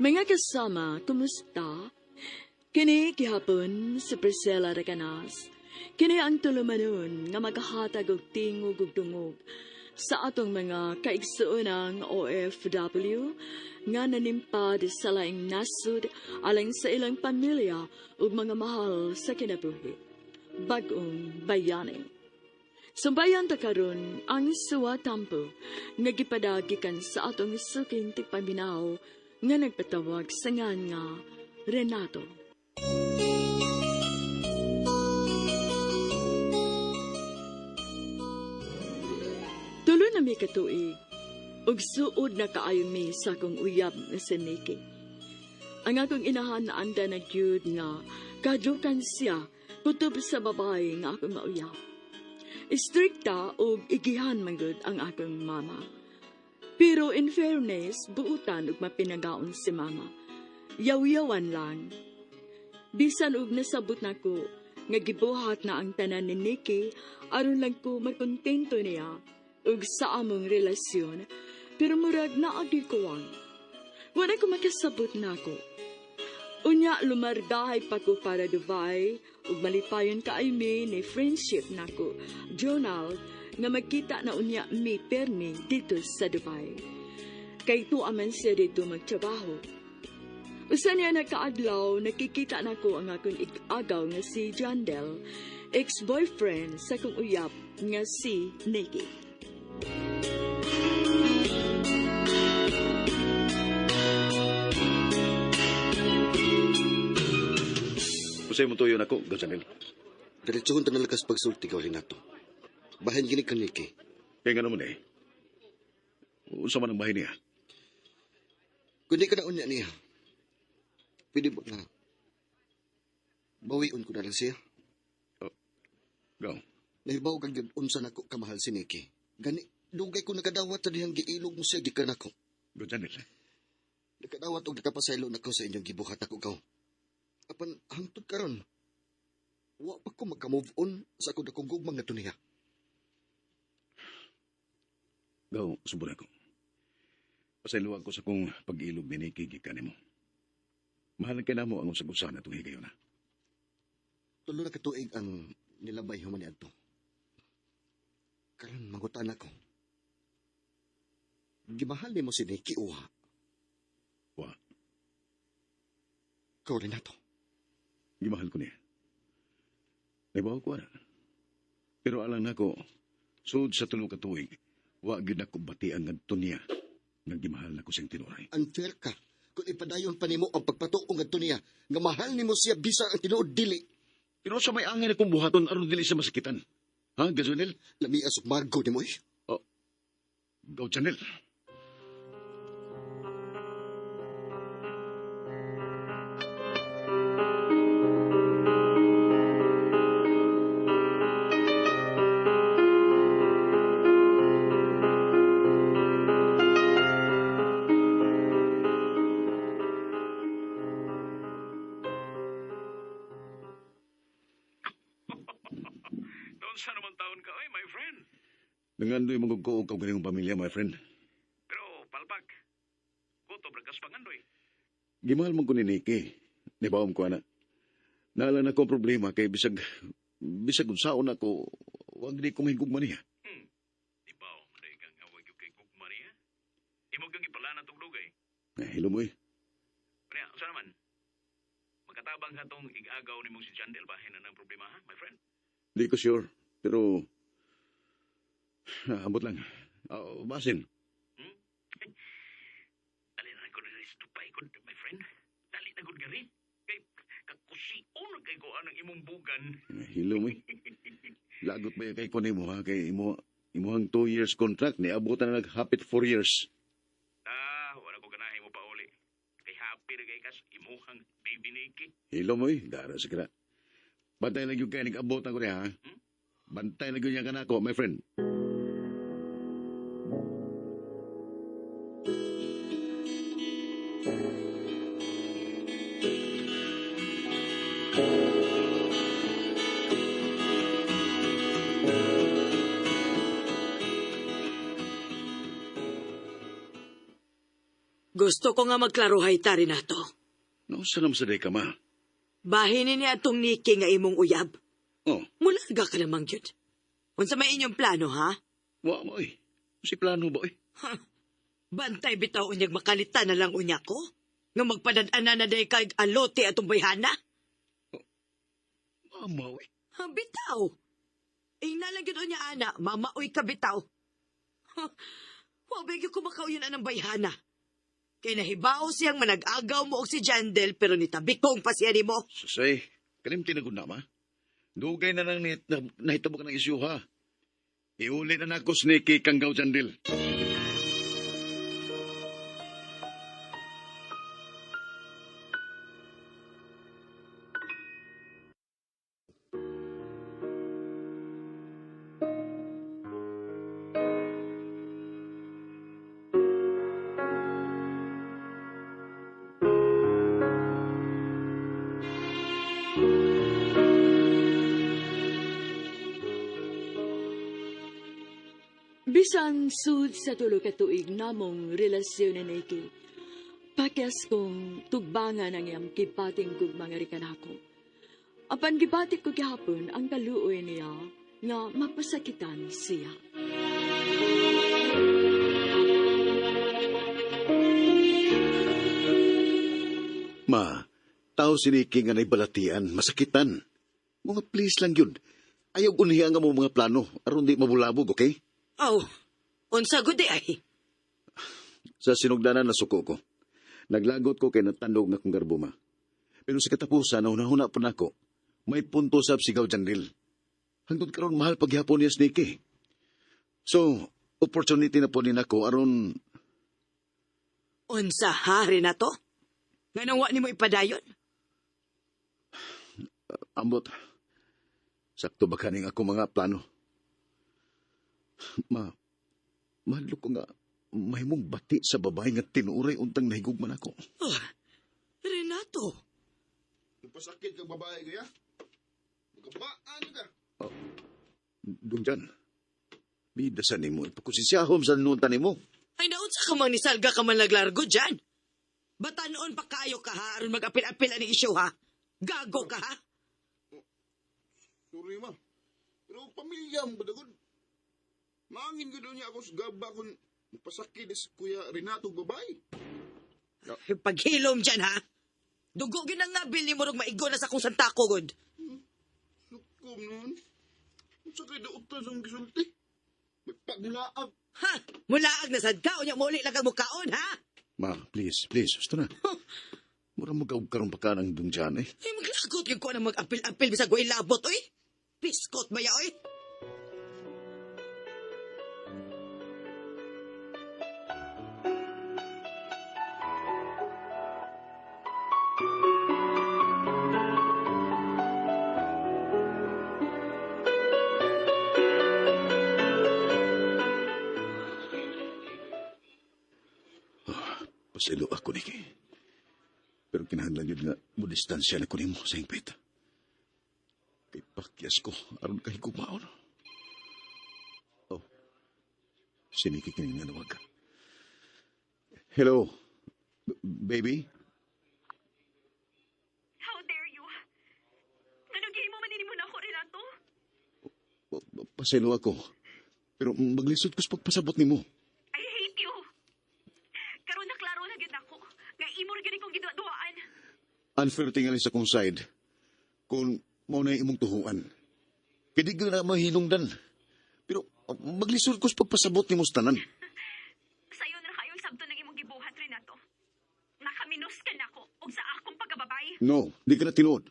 Mga kasama, kumusta? Kini gihapon si Priscilla Recanas. Kini ang tulumanon nga maghahatag og tingog ug dungog sa atong mga kaigsuonang OFW nga nanimpad sa laing nasod alang sa ilang pamilya ug mga mahal sa kinabuhi. Bag-ong bayani. Sumbayan ta karon ang Suwa Tampo nga gipadagikan sa atong suking tigpaminaw nga nagpatawag sa ngan nga Renato. Tulo na mi katuig, ug suod na kaayo mi sa akong uyab nga si Nikki. Ang akong inahan na anda na gyud nga kadukan siya kutob sa babae nga akong mauyab. Istrikta ug igihan man gud ang akong mama. Pero in fairness, buutan ug mapinagaon si mama. Yaw-yawan lang. Bisan og nasabot nako nga gibuhat na ang tanan ni Nikki aron lang ko makontento niya ug sa among relasyon, pero murag naagi ko ang. Wala ko makasabot nako. Unya lumargahay pa ko para Dubai ug malipayon kaay mi ni friendship nako Jonald nga magkita na unya mi permi dito sa Dubai. Kay tuwa man siya dito magtrabaho. Usa niya nakaadlaw, nakikita nako ang akong ig-agaw nga si Jandel, ex-boyfriend sa akong uyab nga si Nikki. Usay mo tuyo nako, Gonzalel. Diretsohon ta nalakas pagsulti ka nato. Bahin gini ka Nikki. Kaya nga naman eh. Unsa man ang bahin niya? Kung di ka na unya niya, pwede ba nga bawion ko na lang siya? Go. Nahibaw kang yun, unsa nako kamahal si Nikki. Gani, dugay ko nakadawat sa dihang giilog mo siya gikan ako. Gonzalel. Nakadawat og nakapasaylo nako sa inyong gibuhat ako kaw. Apan hangtod karon, wa pa ko maka-move on sa akong dakong gugmang nga niya. Go, subon ako. Pasaylo ako sa kong pag-ilog ni Nikki gikan nimo. Mahal kay namo ang usag-usa na itong higayon na. Tulo na katuig ang nilabay human ni adto. Karon mangutan ako. Gimahal nimo si Nikki uwa. Wa, Ikaw rin nato. gimahal ko niya. Naibaw ko ana. Pero alang nako, sud sa tulo ka tuig, wa gyud nako batian ngadto niya nga gimahal nako siyang tinuray. Unfair ka. Kung ipadayon pa nimo ang pagpatuo ngadto niya, nga mahal nimo siya bisan ang tinuod dili. Pero sa may angay na kong buhaton aron dili siya masakitan. Ha, Gazonel? Lami asok margo nimo eh. Go, Chanel. Doon sa naman taon ka, oy, my friend. Nangandoy mong ko og kaugalingong pamilya, my friend. Pero palpak, kutob ra kas pangandoy. Gimahal mo ko ni Nikki. Nibawom ko, ana. Naala na ko ang problema kay bisag bisag unsaon ako, wag di ko mahigugma niya. Di ba, manday kang awag yung kay gugma niya? Imo kang ipalana tong dugay. Eh, hello mo eh. Kanya, unsa naman? Makatabang ka tong igagaw ni mong si Jandel bahin na ng problema, ha, my friend? Di ko sure, pero ambot lang. Basin. Dali na ko diri sa Dubai ko, my friend. Dali na gud gari. Kay kakusion kay ko anang imong bugan. Eh, hello mo eh. Lagot ba yung kay ko nimo ha? Kay imo, imuhang 2 years contract ni abutan na naghapit 4 years. Ah, wala ko ganahin mo pa uli. Kay happy na kay kas imuhang baby Nikki. Hello mo eh. Dara sa kira. Bantay lang yung kay nag-abutan ko niya ha. Bantay lang yun niya kanako, my friend. Gusto ko nga magklarohay ta, Renato. Nausa naman sa day ka, ma. Bahinin niya atong Nikki nga imong uyab. Oh, Mulaga ka namang yun. Unsa may inyong plano, ha? wa mo eh. Si plano ba eh? Bantay bitaw unyag makalita na lang unya ko? Nga magpadadana na day kag alote atong bayhana? Mama, eh. Ha, bitaw! Ingna lang yun unya, ana. Mamaoy ka bitaw. Ha, wa ba gyud ko makauyon anang bayhana? Kay nahibao siyang manag-agaw mo og si Jandel pero nitabi kong pasiya nimo. Susay, kanim tinagod na, ma. Dugay na nang nahitabo ka ng isyu, ha? Iuli na nako si Nikki kang gaw Jandil. Bisan sud sa tulo ka tuig namong relasyon ni Nikki, pakyas kong tugbangan ang iyang kipating gugma nga rikan ako. Apan gibati ko gihapon ang kaluoy niya nga mapasakitan siya. Ma, tao si Nikki nga naibalatian, masakitan. Mga please lang yun. Ayaw unihan nga mo mga plano, aron di mabulabog, okay? Aw, unsa gud di ay? Sa sinugdanan nasuko ko. Naglagot ko kay natandog nga kong garbo, ma. Pero sa katapusan, nahuna-huna po nako, may punto sa sigaw Jandil. Hangtod karon mahal paghihapon niya si Nikki. So, opportunity na po ni nako aron Unsa ha, Renato? Nganong wa nimo ipadayon? Ambot. Sakto ba kaning ako mga plano? Ma, mahadlok ko nga mahimong bati sa babae nga tinuray untang nahigugman ako. Oh, Renato, Nagpasakit kang babae kuya. Magkabaan ka. Dung dyan. Bida sa nimo, ipakusisyahom sa nunta nimo. ay naunsa ka man nisalga ka man naglargo dyan? Bata noon pa kaayo ka ha, aron mag-apil-apil ani isyu ha? Gago ka ha? Sorry ma. Pero pamilya mo ba dagod? Maangin ko niya ako sa gaba kung magpasakit is Kuya Renato babae. Paghilom dyan ha? Dugo gyud ang ngabil ni Murog maigo na sa akong santako gud. Sukom noon. Unsa kay dautan sa gisulti? May paglaag. Ha? Mulaag na sad ka, unya muli lang kag mukaon ha? Ma, please, please, gusto na. Mura mo kaog karon pa ka ng dung dyan eh. Ay maglagot gyud ko na mag-apil-apil bisag way labot oy. Piskot ba ya oy? Pasilo ako, Nikki. Pero kinahanglan yun nga mo distansya na ko nimo sa hingpit. Kay pakyas ko, aron kay kumaon. Oh, si Nikki kining nanawag ka. Hello, baby? How dare you? Anong gihimo man nimo na ako, Renato? Pasilo ako. Pero maglisod ko sa pagpasabot nimo. I hate you. Karon na klaro na gyud nako nga imo ra gyud akong giduwa-duwaan. Unfair tingali sa kong side. Kung mao na imong tuhuan. Kay di ka na mahinungdan. Pero maglisod ko sa pagpasabot nimo sa tanan. Sayo na kayong sabto ng imong gibuhat, Renato. Nakaminos ka nako og sa akong pagkababay. No, di ka na tinuod.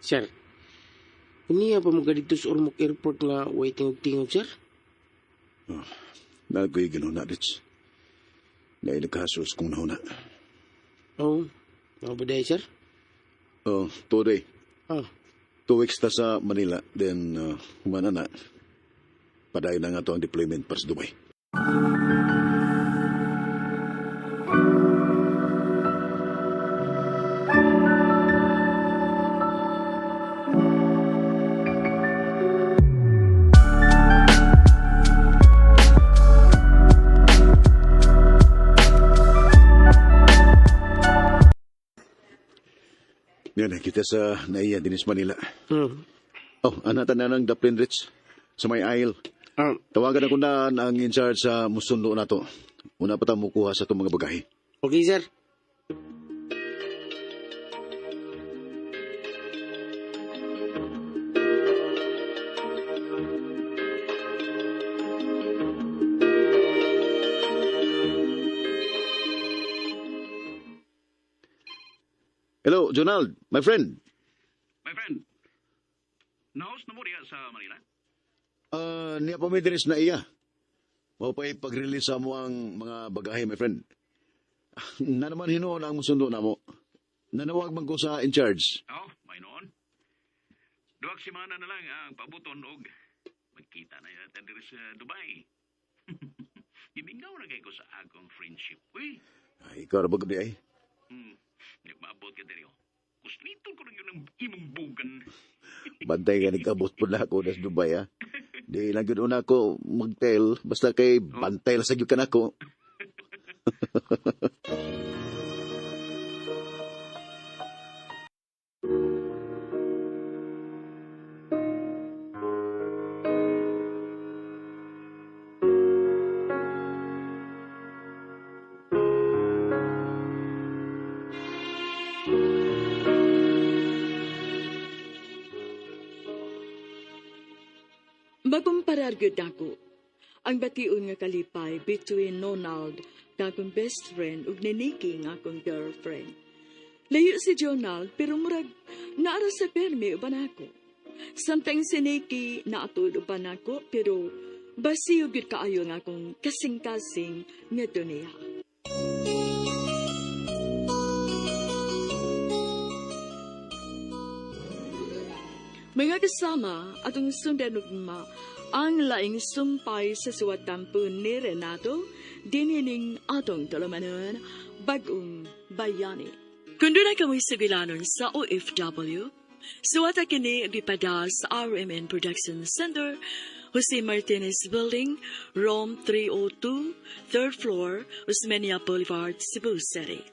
Sir, niya pa mo dito sa Ormoc Airport nga way tingog-tingog, sir? Nagoy ganun na, Rich. Dahil nagkasos kong nahuna. Oo. Oh, ba dahil, sir? Oh, today. Oh, 2 weeks ta sa Manila, then humana na. Padayon na nga to ang deployment para sa Dubai. Yan, kita sa naiya dinis Manila. Oh, anak tanan ng Dublin Rich sa may aisle. Ah, Tawagan ako na ang in charge sa musundo na to. Una pa ta mukuha sa itong mga bagahe. Okay, sir. Hello, Jonald, my friend. My friend, naos na mo diya sa Manila? Ah, niya pa may dinis na iya. Mao pa'y pag-release sa mo ang mga bagahe, my friend. Na naman hinuon ang musundo na mo. Nanawag man ko sa in charge. Oo, may noon. Duwag semana na lang ang pabuton og magkita na yata diri sa Dubai. Gimingaw na kay ko sa akong friendship. Uy, Ay, ikaw ra ba gabi ay? Di maabot ka diri. Oh. Kusliton ko na yun ang imong bugan. Bantay ka nagkabot po na ako sa Dubai, ha? Di lang yun una ko mag-tell. Basta kay bantay lang sa gyud ka nako. Makumparar gyud nako ang bation nga kalipay between Donald nga akong best friend ug ni Nikki nga akong girlfriend. Layo si Jonald pero murag naara sa permi uban ako. Samtang si Nikki naatol uban ako pero basiyo gyud kaayo nga akong kasing-kasing ngadto niya. Mga kasama atong sundan ugma ang laing sumpay sa suwat tampo ni Renato dinining atong tulumanon, Bagong Bayani. Kung doon ay kamoy sugilanon sa OFW, suwata kini gipada sa RMN Production Center, Jose Martinez Building, Room 302, 3rd floor, Osmeña Boulevard, Cebu City.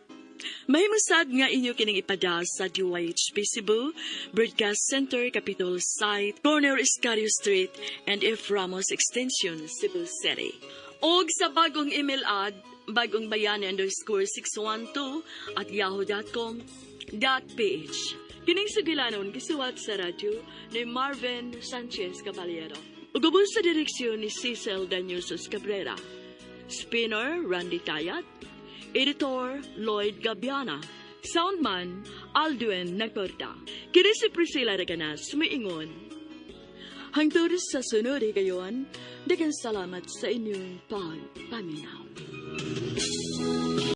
Mahimusad nga inyo kining ipada sa DYHP Cebu, Broadcast Center, Capitol Site, Corner Escario Street, and F. Ramos Extension, Cebu City. Og sa bagong email ad, bagongbayani_612@yahoo.com.ph. Kining sugilanon gisuwat sa radyo ni Marvin Sanchez Caballero. Ug ubos sa direksyon ni Cecil Danyusos Cabrera. Spinner, Randy Tayat. Editor, Lloyd Gabiana. Soundman, Aldwin Nacorda. Kini si Priscilla Reganas, miingon. Hangtod sa sunod higayon, daghang salamat sa inyong pagpaminaw.